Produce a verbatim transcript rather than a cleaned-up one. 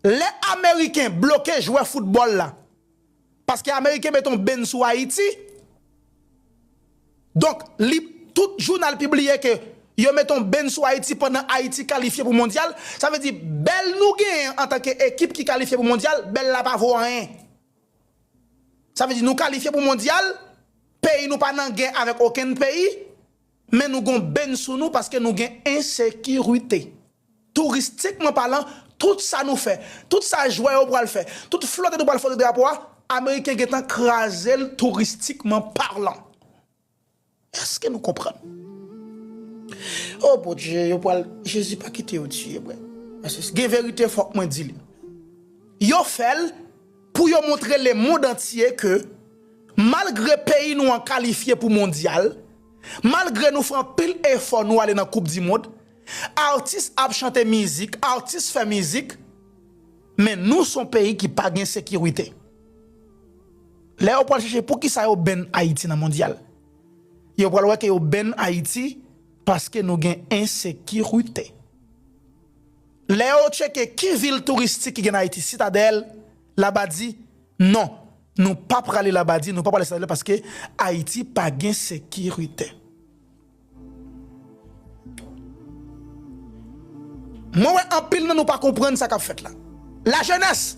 Lè Ameriken bloke jwè foutbòl la, paske Ameriken mete yon benn sou Ayiti, donk, li, tout jounal pibliye ke yo mete yon benn sou Ayiti pandan Ayiti kalifye pou mondyal. Sa vle di, bèl nou genyen antanke ekip ki kalifye pou mondyal, bèl la pa vo anyen. Sa vle di, nou kalifye pou mondyal, peyi nou pa nan gè avèk okenn peyi, men nou gon benn sou nou paske nou gen ensekirite. Touristikman palan, tout sa nou fè, tout sa jwè yo pral fè, tout flote nou pral flote drapo a, Ameriken gentan kraze l touristikman palan. Èske nou konprann? O Bondye, yo pral, Jezi pa kite yo tiye mwen. Paske gen verite fòk mwen di li. Yo fè l pou yo montre lemonn antye ke malgre peyi nou an kalifye pou mondyal, malgre nou fè anpil efò nou ale nan koup di mond, atis ap chante mizik, atis fè mizik, men nou se yon peyi ki pa gen sekirite. Lè yo pral chèche poukisa yo benn Ayiti nan mondyal, yo pral wè ke yo benn Ayiti paske nou gen ensekirite. Lè yo tcheke ki vil touristik ki gen Ayiti, Sitadèl, Labadi, non, nou pa prale Labadi, nou pa prale Sitadèl paske Ayiti pa gen sekirite. Mwen wè anpil nan nou pa konprann sa k ap fèt la. Lajenès,